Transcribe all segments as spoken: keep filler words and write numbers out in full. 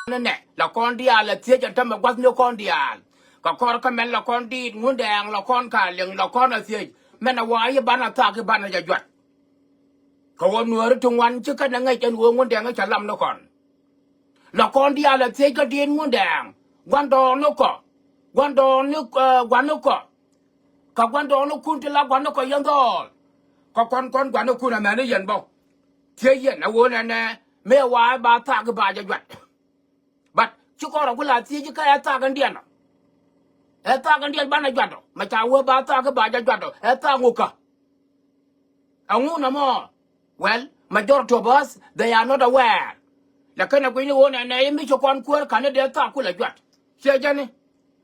ni nɛ la kɔn diaal a thiec a tämɛ gua̱th ni kɔn diaal. Kɛ kɔr kä mɛn la kɔn diit Ŋundɛɛŋ la kɔn ka liŋ la kɔn a thiec mɛn a wa i̱ banɛ thak i̱ banɛ jɛ juat. Kɛ ɣöö Nuääri ti ŋuan ci kɛn ɛ ŋäc ɛn ɣöö Ŋundɛɛŋ i̱ cɛ lam ni kɔn. La kɔn diaal a thiec kä diit Ŋundɛɛŋ gua̱ndɔɔŋnikɔ gua̱ndɔɔŋni gua̱nikɔ. Kɛ gua̱ndɔɔŋnikun ti la gua̱nikɔ yɛn dhɔɔl. Kɛ kɔn kɔn gua̱nikun ɛmɛni yɛn bä thiec yɛn a ɣöö nɛnɛ mëë wa i̱ ba thak i̱ ba jɛ juat. But ci kɔn rɔ ku la thiec i̱ kä ɛ thak in diɛn ɔ ɛ thak in diɛn banɛ juat ɔ mɛ ca wee ba thak i̱ ba jɛ juat ɔ ɛ thak ŋukä. Ɛŋu nɔmɔ? Well, majority of us they are not aware. Lakin a gui̱ni won ɛn ɛ mi ci kɔn kuäär ka̱n ni dee thak kulɛ juat ciɛ jɛni.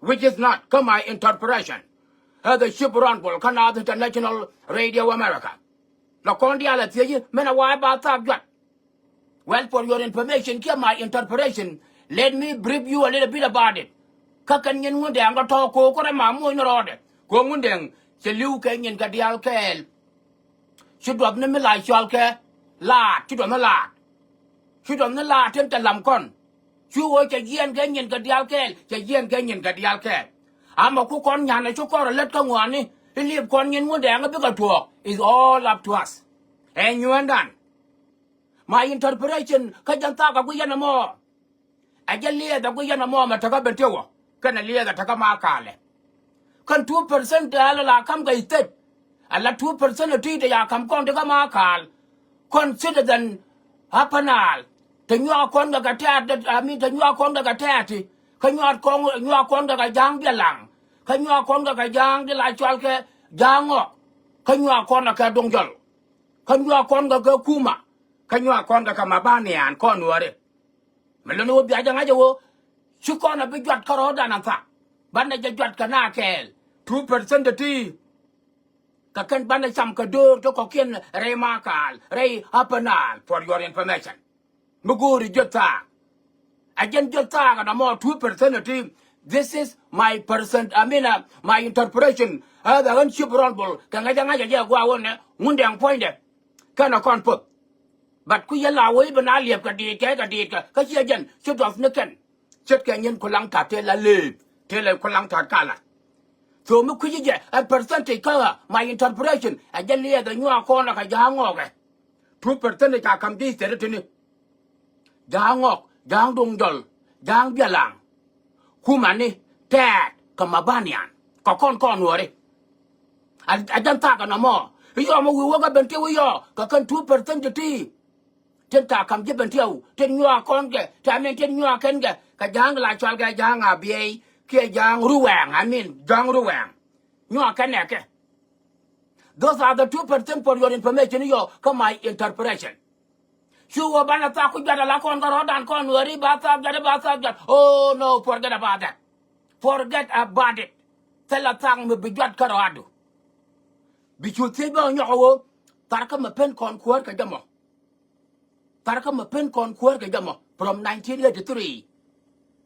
Which is not kä my interpretation. Ɛ the ship run bol kä Naath International Radio America. La kɔn diaal a thiec i̱ mɛn a wa̱a̱ ba thak juat. Well, for your information kiɛ my interpretation, let me brief you a little bit about it. Kä kɛn nyin Ŋundɛɛŋ dɔ tɔ̱ ko̱o̱k kärɛ ma muɔ̱ɔ̱ny ni rɔɔdɛ ko̱o̱k Ŋundɛɛŋ cɛ li̱w kɛ nyin kɛ diaal kɛɛl. Ci duɔth ni mi la cɔal kɛ laat ci duɔth ni laat. Ci duɔth ni laat tin te lam kɔn. Cu ɣöö cɛ jiɛɛn kɛ nyin kɛ diaal kɛɛl cɛ jiɛɛn kɛ nyin kɛ diaal kɛɛl. Ama ku kɔn nyanɛ cu kɔr a lät kä ŋuani i̱ liip kɔn nyin Ŋundɛɛŋ i̱ bikɛ tuɔɔk is all up to us. Ɛ nyuɛɛndan. My interpretation kä jɛn thak a guic yɛn ɛmɔ. Ɛ jɛ liɛɛth a guic yɛn ɛmɔ mɛ tekä ben tiwä kɛnɛ liɛɛth a tekä ma kalɛ. Kɛn two percent te ala la kam kɛ state. Ala two percent a ti te ya kam kɔn te kä ma kal. Kɔn citizen Upper Nile te nyuak kɔn kɛ kɛ tɛɛt I mean te nyuak kɔn kɛ kɛ tɛɛt ti kä nyuak kɔn nyuak kɔn kɛ kɛ ja̱a̱ŋ biɛlaŋ. Kä nyuak kɔn kɛ kɛ ja̱a̱ŋ di la cɔal kɛ ja̱a̱ŋ ŋɔk. Kä nyuak kɔn kɛ kɛ duŋ jɔl. Kä nyuak kɔn kɛ kɛ kuma. Kä nyuak kɔn kɛ kɛ ma ba nian kɔn nuɔri. Mi luni wä biac aŋa̱c a wä ci kɔn a bi juat kä rɔɔdan a thak. Banɛ jɛ juat kɛ na kɛɛl two percent ti. Kɛ kɛn banɛ cam kɛ döör ti kɔkiɛn rɛy ma kaal rɛy Upper Nile for your information. Mi go̱o̱ri jiöt thaak. A jɛn jiöt thaak a dɔmɔ two percent a ti. This is my percent I mean uh, my interpretation. Ɛ bɛ ɣän cip rɔl bol kɛ ŋäc a ŋa̱c a jɛ gua̱a̱ wä nɛ Ŋundɛɛŋ puɔ̱nydɛ. Kɛn a kɔn puɔth. But ku yɛ la wee ben a liɛp kɛ diit kɛ kɛ diit kɛ kä ciɛ jɛn ci duɔth ni kɛn. Ce̱tkɛ nyin ku laŋ ta̱t tëë la lëëp tëë la ku laŋ ta̱t ka la̱t. So mi kui̱ci jɛ ɛ percentage kä my interpretation ɛ jɛ liɛth ɛ nyuak kɔn ɛ kɛ ja̱a̱ŋ ŋɔɔkɛ. Two percentage a ka̱m ji̱ thɛt tini. Ja̱a̱ŋ ŋɔk ja̱a̱ŋ duŋ jɔl ja̱a̱ŋ biɛlaŋ. Kumani tɛɛt kɛ ma banian kɛ kɔn kɔn nuɔri. A jɛn thak kɛ nɔmɔ i̱ yɔmɔ wi̱i̱ wä kɛ ben ti wi̱i̱ yɔ kɛ kɛn two percent ti ti. Tin ta kam ji̱ ben tiɛw tin nyuak kɔn kɛ ta min tin nyuak kɛn kɛ kɛ ja̱a̱ŋ la cɔal kɛ ja̱a̱ŋ a biɛy kiɛ ja̱a̱ŋ ruwɛɛŋ I mean ja̱a̱ŋ ruwɛɛŋ. Nyuak kɛn nɛ kɛ. Those are the two percent for your information yɔ kä my interpretation. Cu wä banɛ thak ku juat ala kɔn kä rɔɔdan kɔn wä ri ba thak juat ba thak juat. Oh no, forget about that. Forget about it. Thilɛ thak mi bi juat kä rɔɔdu. Bi cu thiec bä nyɔk wä. Thar kä mi pen kɔn kuäär kɛ jɛ mɔ. Thar kä mi pen kɔn kuäär kɛ jɛ mɔ from nineteen eighty three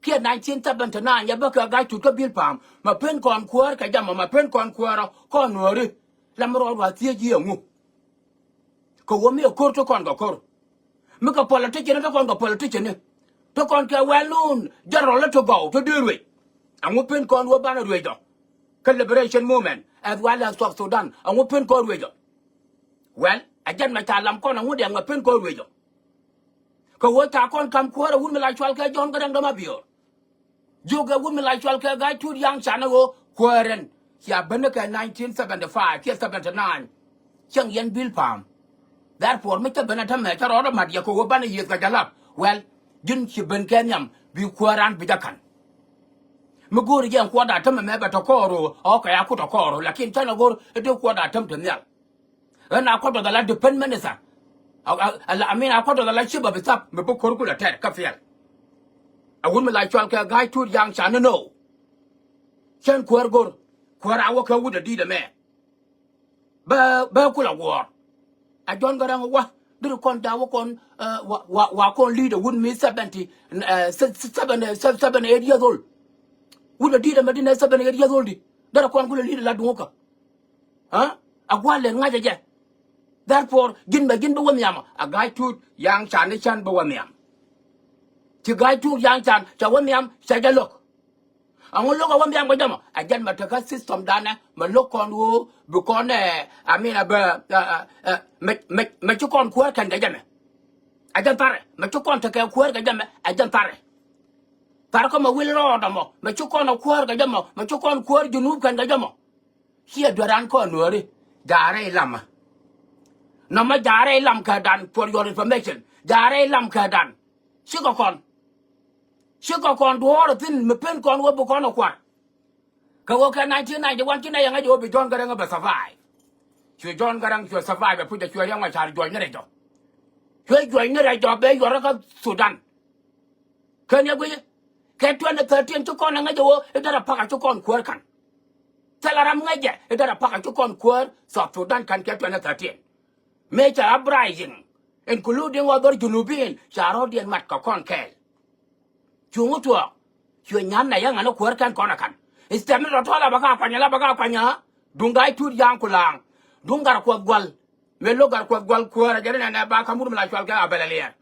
kiɛ nineteen seventy nine yɛ bä kɛ ga̱a̱c tut kä bil pa̱a̱m mi pen kɔn kuäär kɛ jɛ mɔ mi pen kɔn kuäär ɔ kɔn nuääri. La mi rɔɔd wa thiec yi ɛŋu. Kɛ wä mi ɛ ko̱r ti kɔn kɛ ko̱r. Mi kɛ politician ti kɔn kɛ politician ti kɔn kɛ well known general ti gɔw ti dee ruec. Ɛŋu pen kɔn wä banɛ ruec ɔ kä liberation movement as well as South Sudan ɛŋu pen kɔn ruec ɔ. Well a jɛn mɛ ca lam kɔn a ŋut yɛ ŋɛ pen kɔn ruec ɔ. Kɛ ɣöö ca kɔn kam kuäärä wut mi la cual kɛ John Garang de Mabior. Jiök kɛ wut mi la cual kɛ Gai Tut Yaŋ Can ɣöö kuäärän cia ben kɛ nineteen seventy five kiɛ seventy nine. Cieŋ yɛn bil pa̱a̱m. Therefore mi cä ben a tämɛ cä rɔɔdä mat yɛ kɛ ɣöö banɛ yiëth kɛ jɛ lap. Well ji̱n ci ben kɛ nhiam bi kuääran bi jɛ ka̱n. Mi go̱o̱ri jɛ ɛn kuɔt a tämɛ mɛ bɛ tɔ kɔɔr ɣöö ɔkɛ a kut tɔ kɔɔr ɣöö lakin cä nɛ go̱o̱r i̱ dee kuɔt a täm te nhial. Ɣän a kuɔt dɔth ala defense minister. I mean a kuɔt dɔth ala chief of staff mi bi ko̱r kulɛ tɛr kä fiɛl. A wut mi la cual kɛ Gai Tut Yaŋ Can ni no. Cän kuäär go̱r kuäär a wä kɛ wut a di̱t ɛmɛ. Bä bä kulɛ guɔ̱ɔ̱r. A John Garang wa diri kɔn da wa kɔn wa wa kɔn leader wut mi seventy seven seven eight years old. Wut a di̱t ɛmɛ di nɛ seven eight years old di dara kɔn kulɛ leader la duŋ kä. Aa a gua̱a̱ lɛl ŋa̱cä jɛ. Therefore ji̱n bɛ ji̱n bi wä nhiam a Gai Tut Yaŋ Can ni cän bi wä nhiam. Ci ga̱a̱c tuut ya̱a̱ŋ can cɛ wä nhiam cɛ jɛ lo̱k. Ɛŋu lo̱k ɛ wä nhiam kɛ jɛ mɔ? Ɛ jɛn mɛ tekä system danɛ mɛ lo̱k kɔn ɣöö bi kɔn ɛ, I mean, ɛ bɛ, ɛ, ɛ, ɛ, mɛ, mɛ, mɛ ci kɔn kuäär kɛn kɛ jɛ mɛ. Ɛ jɛn tharɛ mɛ ci kɔn tekɛ kuäär kɛ jɛ mɛ, ɛ jɛn tharɛ. Tharɛ kä mɛ wil rɔɔdɛ mɔ mɛ ci kɔn ɛ kuäär kɛ jɛ mɔ, mɛ ci kɔn kuäär Junub kɛn kɛ jɛ mɔ. Ciɛ dueran kɔn Nuääri. Jaarɛ ilamä. Nɔmɔ jaarɛ ilam kädan, for your information. Jaarɛ ilam kädan. Cikɛ kɔn. Cikɛ kɔn duɔ̱ɔ̱r thi̱n mi pen kɔn wä bi kɔn ɛ kua̱r. Kɛ ɣöö kɛ nineteen ninety-one ci nɛy ɛ ŋäc ɣöö bi John Garang bɛ survive. Cuɛ John Garang cuɛ survive ɛ pucɛ cuɛ Riɛk Macar juɔc ni rɛc jɔk. Cuɛ juɔc ni rɛc jɔk bɛ yuɔrä kä Sudan. Kɛn yɛ guic kɛ twenty thirteen ci kɔn ɛ ŋäc ɣöö i̱ derɛ pakä ci kɔn kuäär ka̱n. Thilɛ ram ŋäcɛ i̱ derɛ pakä ci kɔn kuäär South Sudan ka̱n kɛ twenty thirteen. Mëë ca uprising, including other Junubin, ca rɔ̱diɛn mat kɛ kɔn kɛɛl. Cuŋ tuɔɔk. Cuɛ nyan na yaŋ ɛn ɛ kuäär kɛn kɔn ɛ ka̱n. Instead mi rɔ tɔ̱ la bä ka kuany, la bä ka kuany, ha? Duŋ Ga̱a̱c Tut Ya̱a̱ŋ Kulaŋ. Duŋ Gatkuɔth Gua̱l. Mëë lo̱k Gatkuɔth Gua̱l kuäär ɛ jɛn nɛnɛ ba ka̱m wut mi la cɔal kɛ Abɛl Aliɛɛr.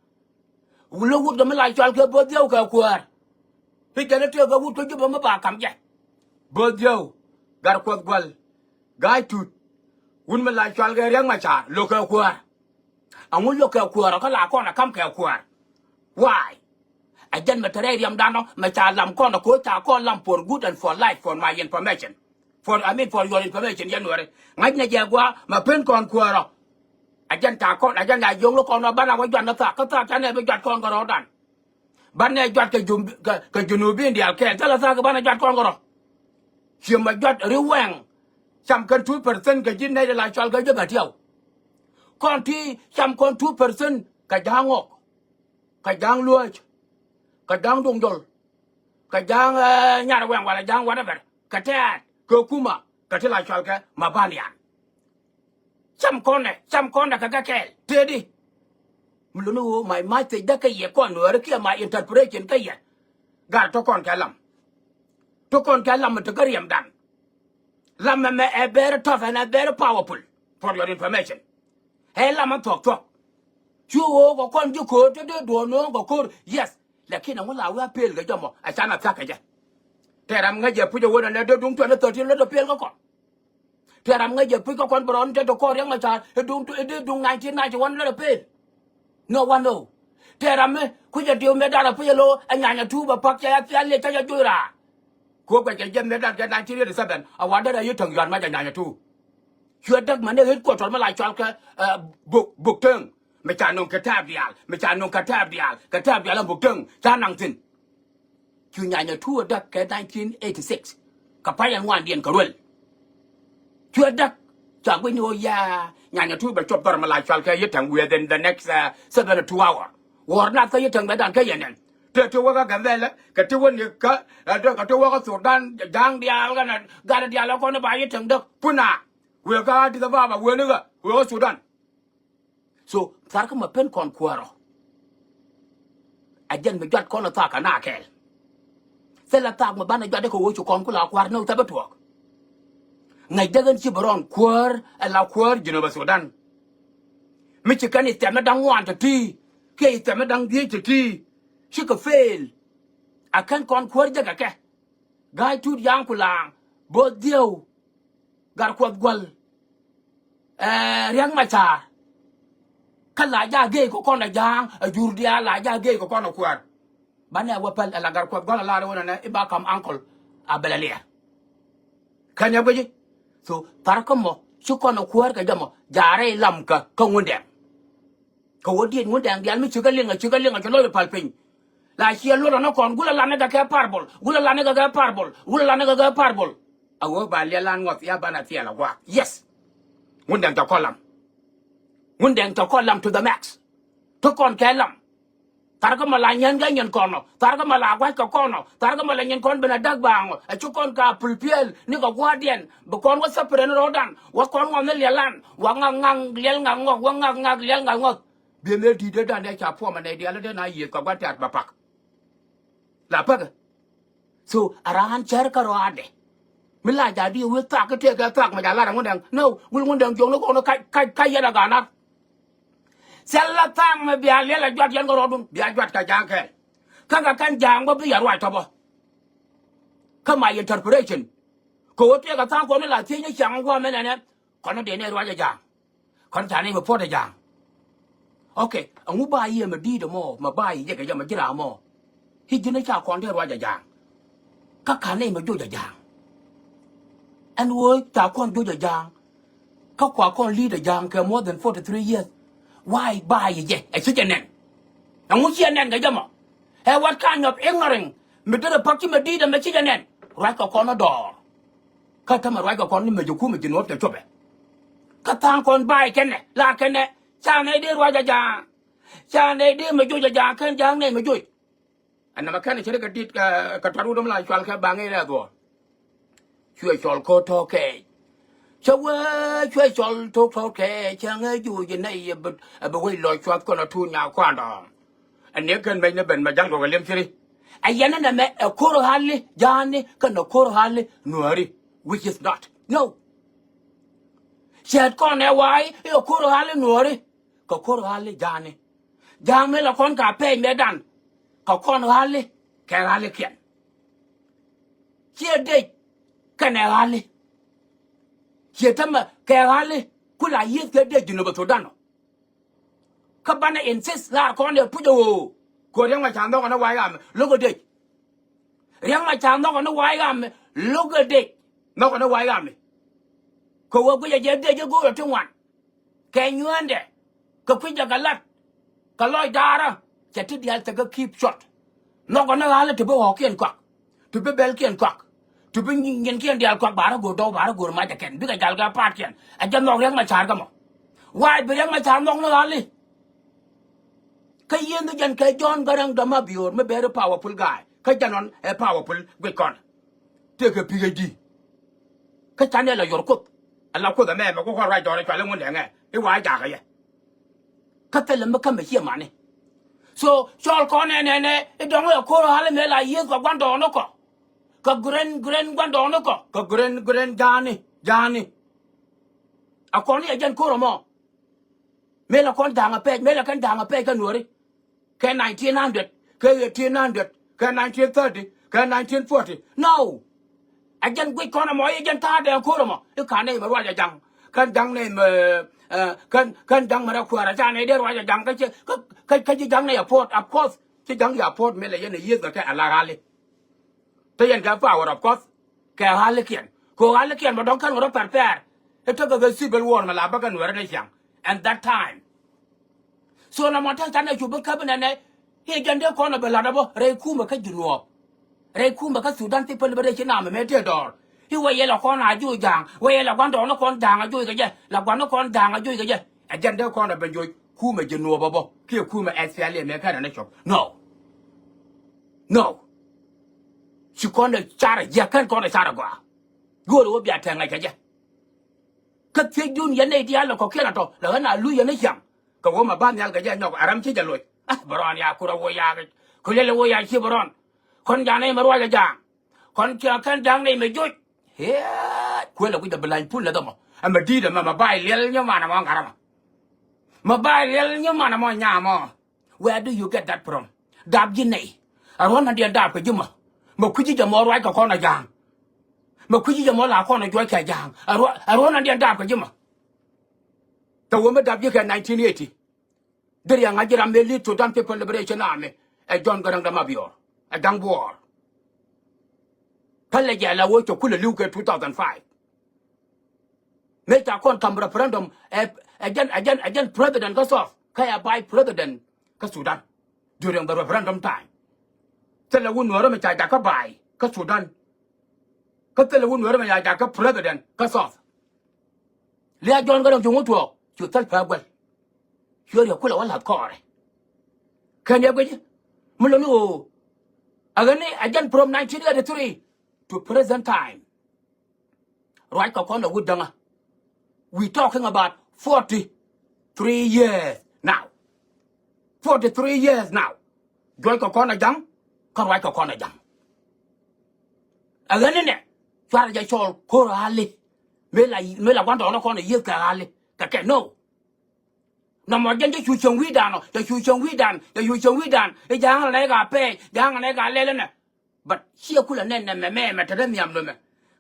Lo̱k wut kɛ mi la cɔal kɛ Bo̱th Dhieu kɛ kuäär. I̱ jɛn ɛ tëëk kɛ wut kɛ Jubɛ mi ba ka̱m jɛ. Bo̱th Dhieu, Gatkuɔth Gua̱l, Ga̱a̱c Tut. Wut mi la cɔal kɛ Riɛk Macar lo̱k kɛ kuäär. Ɛŋu lo̱k kɛ kuäär ɔ kä la kɔn ɛ ka̱m kɛ kuäär? Why? Ɛ jɛn mɛ te rɛy riɛmdan ɔ mɛ ca lam kɔn ɛ ko̱ ca kɔn lam for good and for life, for my information. For, I mean, for your information, yɛn Nuääri. Ŋa̱cnɛ jɛ gua̱a̱ mɛ pen kɔn kuäär ɔ. Ɛ jɛn ca kɔn, ɛ jɛn ca jiöŋ lo̱k kɔn ɔ banɛ wä juat ni thaak, kä thaak canɛ bi juat kɔn kɛ rɔ̱ɔ̱dan. Banɛ juat kɛ jum, kɛ, kɛ Junubin diaal kɛɛl. Thilɛ thaak banɛ juat kɔn kɛ rɔ. Ciɛ mɛ juat ri wɛŋ. Cam kɛn two percent kɛ ji̱ nɛy la cɔal kɛ Jubɛ tiɛw. Kɔn ti cam kɔn two percent kɛ Ja̱a̱ŋ Ŋɔk. Kɛ Ja̱a̱ŋ Luääc. Kɛ Ja̱a̱ŋ Duŋ Jɔl. Kɛ Ja̱a̱ŋ, eh, Nyar Wɛŋ wala Ja̱a̱ŋ whatever. Kɛ tɛ̈t kɛ kumä kɛ ti la cɔal kɛ Mabanian. Cam kɔnɛ, cam kɔnɛ kɛ kɛ kɛɛl. Tëëdi. Mi luni ɣöö my message dä kä yɛ kɔn Nuääri kiɛ my interpretation kä yɛ. Gat tɔ kɔn kɛ lam. Tɔ kɔn kɛ lam mi te kä riɛmdan. Lam ɛmɛ ɛ very tough and ɛ very powerful for your information. Ɛ lam ɛ thuɔ̱k thuɔ̱k. Cu ɣöö kɛ kɔn ji̱ ko̱o̱r te dee duɔ̱ɔ̱r nööŋ kɛ ko̱o̱r. Yes. Lakin ɛŋu la wee a pel kɛ jɔmɔ ɛ can a thia̱k kɛ jɛ. Tɛ ram ŋäc jɛ puc ɛ wen ɛ lɛ dee duŋ twenty thirteen lät ɛ pel kä kɔn. Tëë ram ŋäc jɛ puc kä kɔn bɛ rɔɔdun te te kɔɔr Riɛk Macar i̱ duŋ, i̱ dee duŋ nineteen ninety-one lät ɛ pel. No one know. Tëë ram mi kui̱c ɛ diw mëë da̱r ɛ puc ɛ lo̱ ɛ nyany ɛ tuup ɛ pa̱k cɛ ya thial liɛ cä jɛ joc raar. Kuɔ̱k kɛ jɛ jɛ mëë da̱r kɛ nineteen eighty-seven a wa derɛ yi täŋ yuan mac ɛ nyany ɛ tuup. Cuɛ däk mɛ ni headquarter mi la cɔal kɛ, eh, Buk, Buk Teŋ. Mi ca nöŋ kɛ tɛ̈p diaal, mi ca nöŋ kɛ tɛ̈p diaal, kɛ tɛ̈p diaal ɛ Buk Teŋ ca naŋ thi̱n. Cu nyanya tuur ɛ däk kɛ nineteen eighty-six. Kɛ pay ɛn wandiɛn kɛ ruel. Cuɛ däk. Ca guic ni ɣöö ya nyanya tuur bɛ cuɔp dhɔr mi la cual kɛ yitäŋ within the next, uh, seventy-two hour. Wuɔ̱ɔ̱r nath kä yitäŋ bɛ dan kä yɛn ɛn. Te ti wä kä Gambɛlɛ, kɛ ti wä ni kä, ɛ, kɛ ti wä kä Sudan, ja̱a̱ŋ diaal kɛnɛ gat diaal ɛ kɔn i̱ ba yitäŋ däk. Puna. Wëë kä Addis Ababa, wëë ni ɣä, wëë kä Sudan. So thaar kä ma pen kɔn kuäärɔ. A jɛn mi juat kɔn la thaak kɛ na kɛɛl. Thilɛ thaak mi banɛ juat dee kɛ ɣöö ci kɔn ku la kua̱r ni wä thɛpɛ tuɔɔk. Ŋäc dee ɣän ci bɛ rɔn kuäär ɛ la kuäär Jinubä Sudan. Mi ci kɛn i̱ thɛmɛ da̱ŋ ŋuan te ti kiɛ i̱ thɛmɛ da̱ŋ dhieec te ti. Cikɛ fail. A kɛn kɔn kuäär jek ɛ kɛ. Ga̱a̱c Tut Ya̱a̱ŋ Kulaŋ, Bo̱o̱th Dhieu, Gatkuɔth Gua̱l, eh, Riäŋ Macaar. Kä la ja̱ gey kɛ kɔn ɛ ja̱a̱ŋ, ɛ jur diaal la ja̱ gey kɛ kɔn ɛ kuäär. Banɛ wä päl ɛ la Gatkuɔth Gua̱l ɛ lar ɛ wä nɛnɛ i̱ ba kam uncle a bɛl ɛ liɛɛr. Kɛn ɛ guici. So thaar kä mɔ ci kɔn ɛ kuäär kɛ jɛ mɔ ja̱a̱rɛ i̱ lam kä kä Ŋundɛŋ. Kɛ ɣöö diet Ŋundɛŋ diaal mi cikɛ liŋ a cikɛ liŋ a ci lo̱c pal piny. La ciɛ luɔt ɔnɔ kɔn gulɛ lan ni kɛ kɛ parable, gulɛ lan ni kɛ kɛ parable, gulɛ lan ni kɛ kɛ parable. A ɣöö ba liɛl lan ŋɔth ya banɛ thiɛl a gua̱a̱k. Yes. Ŋundɛŋ cɛ kɔn lam. Ŋundɛŋ cɛ kɔn lam to the max. Ti kɔn kɛ lam. Thaar kä mɔ la nyɛn kɛ nyɛn kɔn ɔ. Thaar kä mɔ la gua̱c kɛ kɔn ɔ. Thaar kä mɔ la nyɛn kɔn ben a da̱k baaŋ ɔ. A ci kɔn ka pulpiɛl ni kɛ gua̱a̱rdiɛn. Bi kɔn wä thäpɛrɛn rɔɔdan. Wä kɔn ŋɔth ni liɛl lan. Wä ŋak ŋak liɛl ŋak ŋɔth. Wä ŋak ŋak liɛl ŋak ŋɔth. Biɛ mëë di̱t dee da̱ŋ dee ca puɔmɛ nɛy diaal dee na yiëth kɛ gua̱n tɛ̈t bɛ pak. La päkɛ. So a raan cär kä rɔaadɛ. Mi la ja̱ di wee thak kä tëëkɛ thak mɛ ja̱ lar ɛ Ŋundɛŋ. No, gul Ŋundɛŋ jiɔkni kɔn kac kac kac yɛn a ga̱a̱ nar. Thilɛ thaak mi bia liɛl a juat yɛn kɛ rɔɔdun bia juat kɛ ja̱a̱ŋ kɛɛl. Kä kɛ kɛn Ja̱a̱ŋ bä bi yɛ ruac tɔ̱ bä. Kä my interpretation. Kɛ ɣöö tëëkɛ tha̱a̱ŋ kɔn ni la thiec ni ciaŋ gua̱a̱mɛ nɛnɛ. Kɔn ni dee nɛy ruac ɛ Ja̱a̱ŋ. Kɔn ca nɛy mi puɔ̱t ɛ Ja̱a̱ŋ. Okay, ɛŋu ba yiëë mɛ di̱i̱t ɛmɔ, mɛ ba yiëë jɛ kɛ jɛ mɛ ji̱ ram mɔ. I̱ ji̱n ɛ ca kɔn dee ruac ɛ Ja̱a̱ŋ. Kä ka̱n nɛy mɛ joc ɛ Ja̱a̱ŋ. Ɛn ɣöö ca kɔn joc ɛ Ja̱a̱ŋ. Kä kua kɔn li̱i̱t ɛ Ja̱a̱ŋ kɛ more than forty three years. Why ba yiëë jɛ ɛ ci jɛ nɛn. Ɛŋu ciɛ nɛn kɛ jɛ mɔ. Ɛ what kind of ignoring mi derɛ päk ci mɛ di̱i̱t ɛmɛ ci jɛ nɛn. Ruac kɛ kɔn ɛ dɔɔr. Kä tämɛ ruac kɛ kɔn ni mɛ jɛ kumɛ ji̱ nuɔ̱p cɛ copɛ. Kä tha̱a̱ŋ kɔn ba̱a̱c kɛnɛ la kɛnɛ. Ca nɛy dee ruac a Ja̱a̱ŋ. Ca nɛy dee mɛ joc a Ja̱a̱ŋ kɛn Ja̱a̱ŋ nɛy mɛ joc. Ɛn nɛmɛ kɛn cɛ ri kɛ di̱t kɛ tuat wut dom la cual kɛ baŋ in ɛ dhuɔ̱ɔ̱r. Cuɛ cɔl ko̱r tɔ̱ kɛɛc. Cɛ wee cuɛ cɔl tok tɔ̱ kɛɛc cɛ ŋɛ joc nɛy ɛ bi wec lɔc cuath kɔn a tuut nya kuandɔ. Ɛn ni kɛn mec ni ben mɛ ja̱ŋ duɔkɛ liɛm ciri. Ɛ yɛn ni nɛmɛ ɛ ko̱r ɣa̱li Ja̱a̱ni kɛn ɛ ko̱r ɣa̱li Nuääri, which is not. No. Cɛɛt kɔn ɛ wa̱a̱ i̱ ɛ ko̱r ɣa̱li Nuääri kɛ ko̱r ɣa̱li Ja̱a̱ni. Ja̱a̱ŋ mi la kɔn ka pɛɛc mɛtdan kɛ kɔn ɣa̱li kɛ ɣa̱likiɛn. Ciɛ dec kɛnɛ ɣa̱li. Ciɛ tämɛ kɛ ɣa̱li ku la yiëth kɛ dec Junub Thudan ɔ. Kä banɛ insist lar kɔn ɛ puc ɛ ɣöö. Kɛ Riɛk Macar nhɔkɛ ni wa̱a̱ i̱ ɣamɛ lo̱kɛ dec. Riɛk Macar nhɔkɛ ni wa̱a̱ i̱ ɣamɛ lo̱kɛ dec. Nhɔkɛ ni wa̱a̱ i̱ ɣamɛ. Kɛ ɣöö guicɛ jɛ dec i̱ go̱o̱rɛ ti ŋuan. Kɛ nyuäändɛ kɛ kui̱ jɛ kɛ lat kɛ lɔc da̱a̱rä. Cɛ ti diaal thɛk kä keep short. Nhɔkɛ ni ɣa̱lä ti bi ɣɔ̱ɔ̱kiɛn kɔak, ti bi bɛlkiɛn kɔak, ti bi nyin-, nyinkiɛn diaal kɔak, ba rɔ go̱o̱r dɔw, ba rɔ go̱o̱r mac ɛ kɛn bikɛ jal kɛ pa̱a̱t kiɛn. Ɛ jɛ nhɔk Riɛk Macar kä mɔ. Wa̱a̱ bi Riɛk Macar nhɔk ni ɣa̱li. Kä yien dhi jɛn kɛ Jɔ̱ɔ̱n Gäräŋ däm a biöör mi very powerful guy. Kä jɛn ɣän ɛ powerful guic kɔn. Tëëkɛ P H D. Kä canɛ la yuɔr Kuoth. Ala Kuoth ɛmɛ mɛ ku kɔn ruac dɔɔr ɛ cual i̱ ŋun dɛŋɛ i̱ wa̱a̱ jakä yɛ. Kä thilɛ mi kämɛ ciɛ mani. So cɔl kɔn nɛnɛ nɛ i̱ dɔ̱ŋ ɛ ko̱r ɣa̱l mëë la yiëëth kɛ gua̱ndɔɔŋnikɔ. Kɛ guren guren gua̱ndɔɔŋnikɔ kɛ guren guren Ja̱a̱ni Ja̱a̱ni. A kɔn i̱ ɛ jɛn ko̱r ɛmɔ. Mëë la kɔn Ja̱a̱ŋ a pɛc, mëë la kɛn Ja̱a̱ŋ a pɛc kä Nuääri. Kɛ nineteen hundred, kɛ eighteen hundred, kɛ nineteen thirty, kɛ nineteen forty. No. Ɛ jɛn guic kɔn ɛmɔ i̱ jɛn ta̱a̱ dɛŋ ko̱r ɛmɔ i̱ ka̱n nɛy mɛ ruac ɛ Ja̱ŋ. Kɛn Ja̱ŋ nɛy mɛ, ɛ, kɛn, kɛn Ja̱ŋ mɛ rɛ kuäärä ca nɛy dee ruac ɛ Ja̱ŋ kä ci, kä, kä, kä ci Ja̱ŋ nɛy afford, of course. Ci Ja̱ŋ yɛ afford mëë la yɛn ɛ yiëëth kɛ kɛ ala ɣa̱li. Te yɛn kɛ power of course. Kɛ ɣa̱likiɛn. Kɛ ɣa̱likiɛn bɛ dɔ̱ŋ kɛn ɣän rɔ pɛr pɛr. I̱ tekɛ kɛ civil war mɛ la bä kɛ Nuäärä ni ciaŋ. And that time. So na mɔ te canɛ cu bi käp inɛnɛ. I̱ jɛn dee kɔn ɛ bɛ la̱t ɛ bä rɛy kumɛ kä Junub. Rɛy kumɛ kä Sudan People Liberation Army mëë tëë dɔɔr. I̱ wä yɛ la kɔn a joc Ja̱a̱ŋ. Wä yɛ la gua̱ndɔɔŋnikɔn Ja̱a̱ŋ a joc kɛ jɛ. La gua̱ndɔɔŋnikɔn Ja̱a̱ŋ a joc kɛ jɛ. Ɛ jɛn dee kɔn ɛ bɛ joc kumɛ Junub ɛ bä. Kiɛ kumɛ S P L A mëë kɛn ɛ ni cop. No. No. Ci kɔn ɛ carɛ jiäk kɛn kɔn ɛ carɛ gɔaa. Go̱o̱rɛ wä bia tɛŋ ɛ kɛ jɛ. Kä thiecdun yɛn nɛy diaal lɛ kɔ̱kiɛn a tɔ lɛ ɣän a luc yɛn ni ciaŋ. Kɛ wä ma ba nhial kɛ jɛ nyɔk a ram ci jɛ loc. Ah, bɛ rɔɔn ya kurɛ wä yaak. Ku lɛl wä ya ci bɛ rɔɔn. Kɔn ja̱a̱ŋ nɛy mɛ ruac ɛ Ja̱a̱ŋ. Kɔn kiɛ kɛn Ja̱a̱ŋ nɛy mɛ joc. Hee, kuël ɛ kui̱c ɛ bi la̱ny pul lɛ dhɔmɔ. Ɛmɛ di̱i̱t ɛmɛ mɛ ba iliɛl nyɛ manɛ mɔ ŋa̱rä mɔ. Mɛ ba iliɛl nyɛ manɛ mɔ nyamɔ. Where do you get that from? Dap ji̱ nɛy. A ruɔ̱n na diɛn dap kɛ ji̱ mɔ. Mɛ kui̱ci jɛ mɔ ruac kɛ kɔn a Ja̱a̱ŋ. Mɛ kui̱ci jɛ mɔ la kɔn a juɔc kɛ Ja̱a̱ŋ. A ruɔ̱n, a ruɔ̱n na diɛn dap kɛ ji̱ mɔ. Te wä mi dap ji̱ kɛ nineteen eighty. Deri a ŋa̱c ji̱ ram mëë lead Sudan People Liberation Army. Ɛ John Garang de Mabior. Ɛ Ja̱ŋ Buɔɔr. Kä lɛ jɛ la wä cɛ kulɛ li̱w kɛ two thousand five. Mëë ca kɔn kam referendum, ɛ, ɛ jɛn, ɛ jɛn, ɛ jɛn president kä South, kä ɛ vice president kä Sudan during the referendum time. Thilɛ wun Nuäärä mi ca jakä vice kä Sudan. Kä thilɛ wun Nuäärä mi ca jakä president kä South. Lia̱a̱ John Garang cuŋ wä tuɔɔk, cu thil pää guɛl. Cuɛ riɛk kulɛ wä la̱th kɔɔrɛ. Kɛn yɛ guic mi lo̱ni ɣöö. Ɛ ɣän ni ɛ jɛn from nineteen eighty-three to present time. Ruac kɛ kɔn ɛ wut däŋä. We talking about forty three years now. Forty three years now. Juɔc kɛ kɔn ɛ Ja̱ŋ, kä ruac kɛ kɔn ɛ Ja̱ŋ. Ɛ ɣän inɛ, cuarɛ jɛ cɔl ko̱r ɣa̱li. Mëë la, mëë la gua̱ndɔɔŋnikɔn ɛ yiëth kɛ ɣa̱li. Kɛ kɛ, no. Nɔmɔ jɛn cɛ cu cieŋ wi̱i̱dan ɔ, cɛ cu cieŋ wi̱i̱dan, cɛ cu cieŋ wi̱i̱dan. I̱ ja̱a̱ŋ rɛy ka pɛɛc, ja̱a̱ŋ rɛy ka lɛl ɛnɛ. But ciɛ kulɛ nɛn nɛmɛ mɛ, mɛ te dee nhiam nɔmɛ.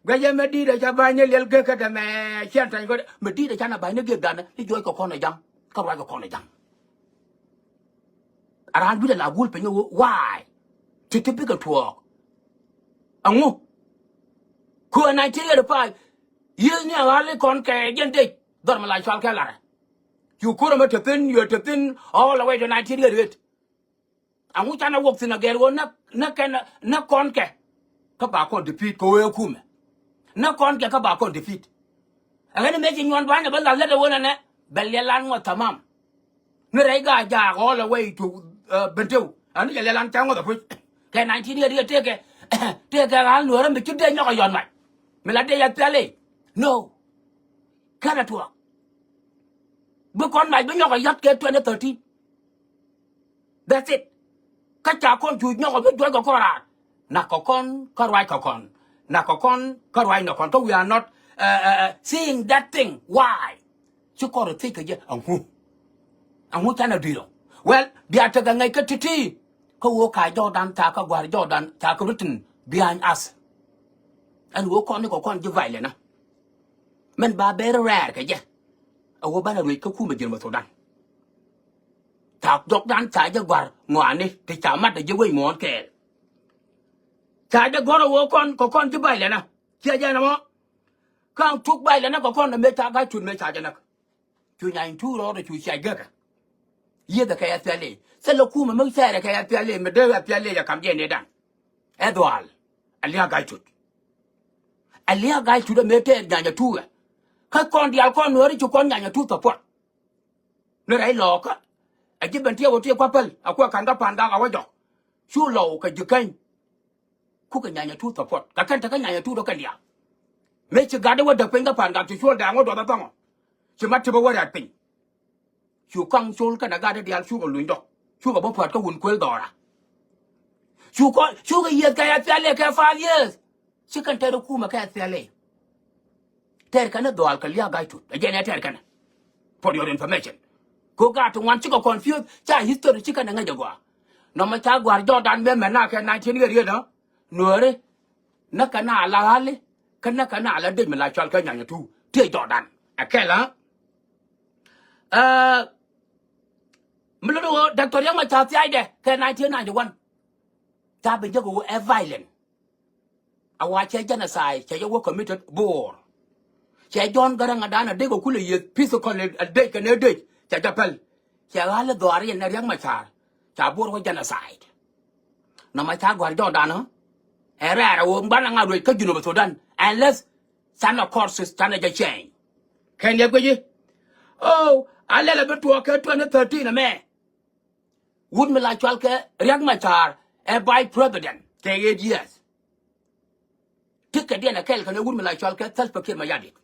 Guɛcɛ mɛ di̱i̱t ɛ ca ba̱ny ni liɛl gek kä dɛmɛ, ciɛn tɛny kɛ mɛ di̱i̱t ɛ ca na ba̱ny ni gek danɛ i̱ juɔc kɛ kɔn ɛ ja̱ŋ. Kä ruac kɛ kɔn ɛ ja̱ŋ. A raan wi̱cdɛ la gul piny ɛ wä, why? Ti ti bikɛ tuɔɔk. Ɛŋu? Ku ɛ nineteen eighty-five, yieth ni a ɣa̱l i̱ kɔn kɛ jɛn dec, dhɔr mi la cual kɛ larɛ. Cu kurɛ mɛ te thi̱n, yuɛ te thi̱n, all the way to nineteen eighty-eight. Aŋu canɛ wok thi̱n a gɛr ɣöö nä, nä kɛn, nä kɔn kɛ. Kä ba kɔn defeat kɛ ɣöö ɛ kumɛ. Nä kɔn kɛ kä ba kɔn defeat. Ɛ ɣän mëë ci nyuɔn duanyɛ bä lath lät ɛ ɣöö nɛnɛ bɛ liɛlan ŋɔth tamam. Ni rɛy gaa jaak all the way to, uh, Bentiu. Ani jɛ liɛlan ca ŋɔth ɛ puc. Kɛ nineteen eighty-eight tëëkɛ, tëëkɛ ɣa̱l nuɔ̱ɔ̱rä mi ci dee nyɔk ɛ yɔn mac. Mi la dee yɛ thiali. No. Kɛn ɛ tuɔɔk. Bi kɔn mac bi nyɔk ɛ yɔt kɛ twenty thirteen. That's it. Kä ca kɔn cu nyɔk ɔ bi juɔc kɛ kɔn raar. Nak kɛ kɔn kä ruac kɛ kɔn. Nak kɛ kɔn kä ruac nɔ kɔn. Kä we are not, uh, uh, uh, seeing that thing. Why? Ci kɔn rɔ thiec kɛ jɛ aŋu. Aŋu canɛ dui̱r ɔ. Well, bia tekɛ ŋäc kä ti̱ti̱. Kä ɣöö ka jɔwdan thakä gua̱r jɔwdan thakä written behind us. Ɛn ɣöö kɔn ni kɛ kɔn ji̱ violent na. Mɛn ba ber rɛɛr kɛ jɛ. A ɣöö banɛ ruec kä kumɛ Junub Thudan. Ca jɔkdan ca jɛ gua̱r ŋɔaani ti ca mat a jɛ wec muɔ̱ɔ̱n kɛɛl. Ca jɛ gɔ̱r a ɣöö kɔn kɛ kɔn ji̱ ba̱a̱c lɛnä. Ciɛ jɛ nɔmɔ. Ka̱ŋ tuk ba̱a̱c lɛnä kɛ kɔn a mëë ca ga̱c cut mëë ca jɛ näk. Cu nyany tuur rɔɔdɛ cu cia gäkä. Yiethɛ kɛ ya thiali. Thilɛ kumɛ mi thɛɛrɛ kɛ ya thiali mi dee ya thiali ya kam jɛ ni dan. Ɛ dhuaal. A liak ga̱c cut. A liak ga̱c cut a mëë tɛɛr nyanya tuurɛ. Kä kɔn diaal kɔn nuääri ci kɔn nyanya tuur thɔpuɔt. Ni rɛy lɔɔkä. A ji̱ ben tiɛɛk wä tiɛɛk kua̱ päl a kuɛ ka̱n kä pa̱n gak a wä jɔk. Cu lɔw kɛ ji̱ käny. Kukɛ nyanya tuur thɔpuɔt kɛ kɛn tekä nyanya tuur dɔ̱kɛn diaal. Mëë ci gatdä wä däk piny kä pa̱n gak ci cuɔl dɛɛŋ wä duɔth a thɔŋɔ. Ci mat ti bä wä rɛ̈t piny. Cu kaŋ col kɛnɛ gatdä diaal cukɛ luny dɔk. Cukɛ bä pua̱t kä wun kuël dhɔra. Cu kɔ, cukɛ yieth kɛ ya thiali kɛ five years. Ci kɛn tɛr kumɛ kɛ thiali. Tɛr kɛn dhɔal kɛ liak ga̱c tut. Ɛ jɛn ɛ tɛr kɛn. For your information. Ko gat ti ŋuan cikɛ confuse ca history ci kɛn ɛ ŋäc ɛ gɔaa. Nɔmɔ ca gua̱r jɔɔdan mɛ mɛ na kɛ nineteen eighty-eight. Nuääri. Näkɛ na la ɣali. Kä näkɛ na la dec mi la cual kɛ nyanya tuur. Tiee jɔɔdan. Ɛ kɛl ɛ. Ɛ, mi lot ɣöö Doctor Riek Machar thiaacdɛ kɛ nineteen ninety-one. Ca bi jek ɣöö ɛ violent. A wa cɛ genocide cɛ jɛ wä committed Bor. Cɛ John Garang a dan a dek a kulɛ yieth physically a dec kɛnɛ dec cɛ jɛ päl. Cɛ ɣa̱l i̱ dhɔaar yɛn ɛ Riek Machar ca Bor wä genocide. Nɔmɔ ca gua̱r jɔɔdan ɛ rɛɛr a ɣöö ŋuan a ŋa̱ ruec kä Junub Sudan unless canɛ courses canɛ jɛ change. Kɛn yɛ guici. Oh, a lɛl a bi tuɔɔk kɛ twenty thirteen ɛmɛ. Wut mi la cual kɛ Riek Machar ɛ vice president kɛ eight years. Ti kɛ diɛn ɛ kɛl kɛn ɛ wut mi la cual kɛ Salva Kiir Mayardit.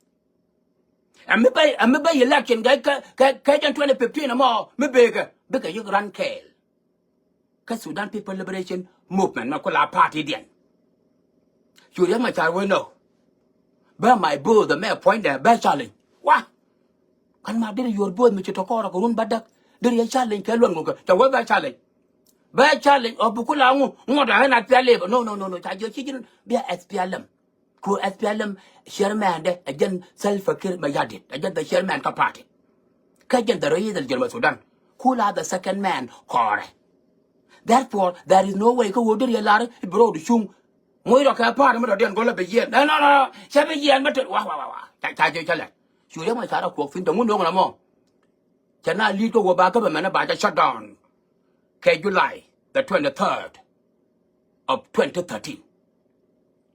Ɛ mi bä, ɛ mi bä election kɛ, kɛ, kɛ, kɛ jɛn twenty fifteen ɛmɔ mi bekɛ, bikɛ yik run kɛɛl. Kä Sudan People Liberation Movement mɛ ku la party diɛn. Cu Riek Machar wee nɔ. Bä my boss mɛ puɔ̱nydɛ bä challenge. Wa. Kan ma deri your boss mi ci tɔkɔrɔ kɛ run bädäk. Deri yɛ challenge kɛ luɔn ŋukɛ. Cɛ wee bä challenge. Bä challenge ɔ bi ku la ŋu ŋuɔt a ɣän a pial leba. No, no, no, no. Ca jiɔ ci ji̱n bia S P L M. Ku S P L M chairman dɛ ɛ jɛn Salva Kiir Mayardit. Ɛ jɛn the chairman kä party. Kä jɛn the rais al Junub Sudan. Ku la the second man kɔrɛ. Therefore, there is no way kä wä deri yɛ lar i̱ bi ro̱o̱du cuŋ. Ŋuc rɔ kɛ pa̱a̱r mi dɔ̱diɛn go̱lä bi yiɛn. No, no, no, no. Cɛ bi yiɛn mi tet. Wa, wa, wa, wa. Ca, ca jiɔ cä lɛ. Cu Riek Machar a kuɔk thi̱n, te ŋun no̱o̱ŋ na mɔ. Cɛ na li̱i̱t kä wä ba government ba jɛ shut down. Kɛ July the twenty-third of twenty thirteen.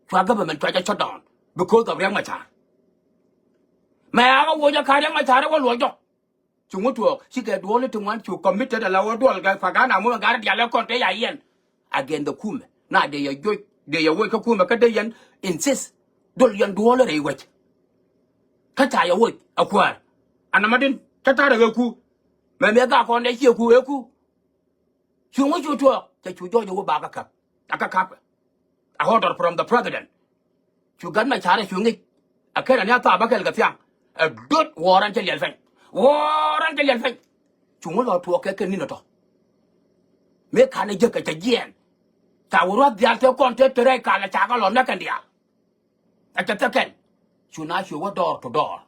Cua government cua jɛ shut down because of Riek Machar. Mɛ a kä wä jɛ ka Riek Machar wä luɔc jɔk. Ci ŋut tuɔɔk cikɛ duɔl ti ŋuan cu committed ala wä duɔl kɛ pagana ŋun gat dial kɔn te ya yɛn. Again the kumɛ na dee yɛ joc dee yɛ woc kä kumɛ kä dee yɛn insist. Duɔl yɛn duɔl rɛy wec. Kä ca yɛ woc a kuäär. Anama din kä ta̱rɛ ɣä ku. Mɛ mɛ gak kɔn dee ciɛ ku ɣä ku. Cu ŋu cu tuɔɔk cɛ cu jɔɔc a wä ba kä käp. A kä käp. A order from the president. Cu gat Machar cu ŋic. A ken a ni a thaap a kɛl kɛ thiaŋ. A dot warrant cɛ liɛl pɛny. Warrant cɛ liɛl pɛny. Cuŋ wä lɔ tuɔɔk kɛ kɛ ni̱n ɛ tɔ. Mëë ka̱n ɛ jek kɛ cɛ jiɛɛn. Ca wä ruath dhial te kɔn te te rɛy kalɛ ca kɛ lɔ näk kɛn diaal. Ɛ cɛ thek kɛn. Cu na cu wä door to door.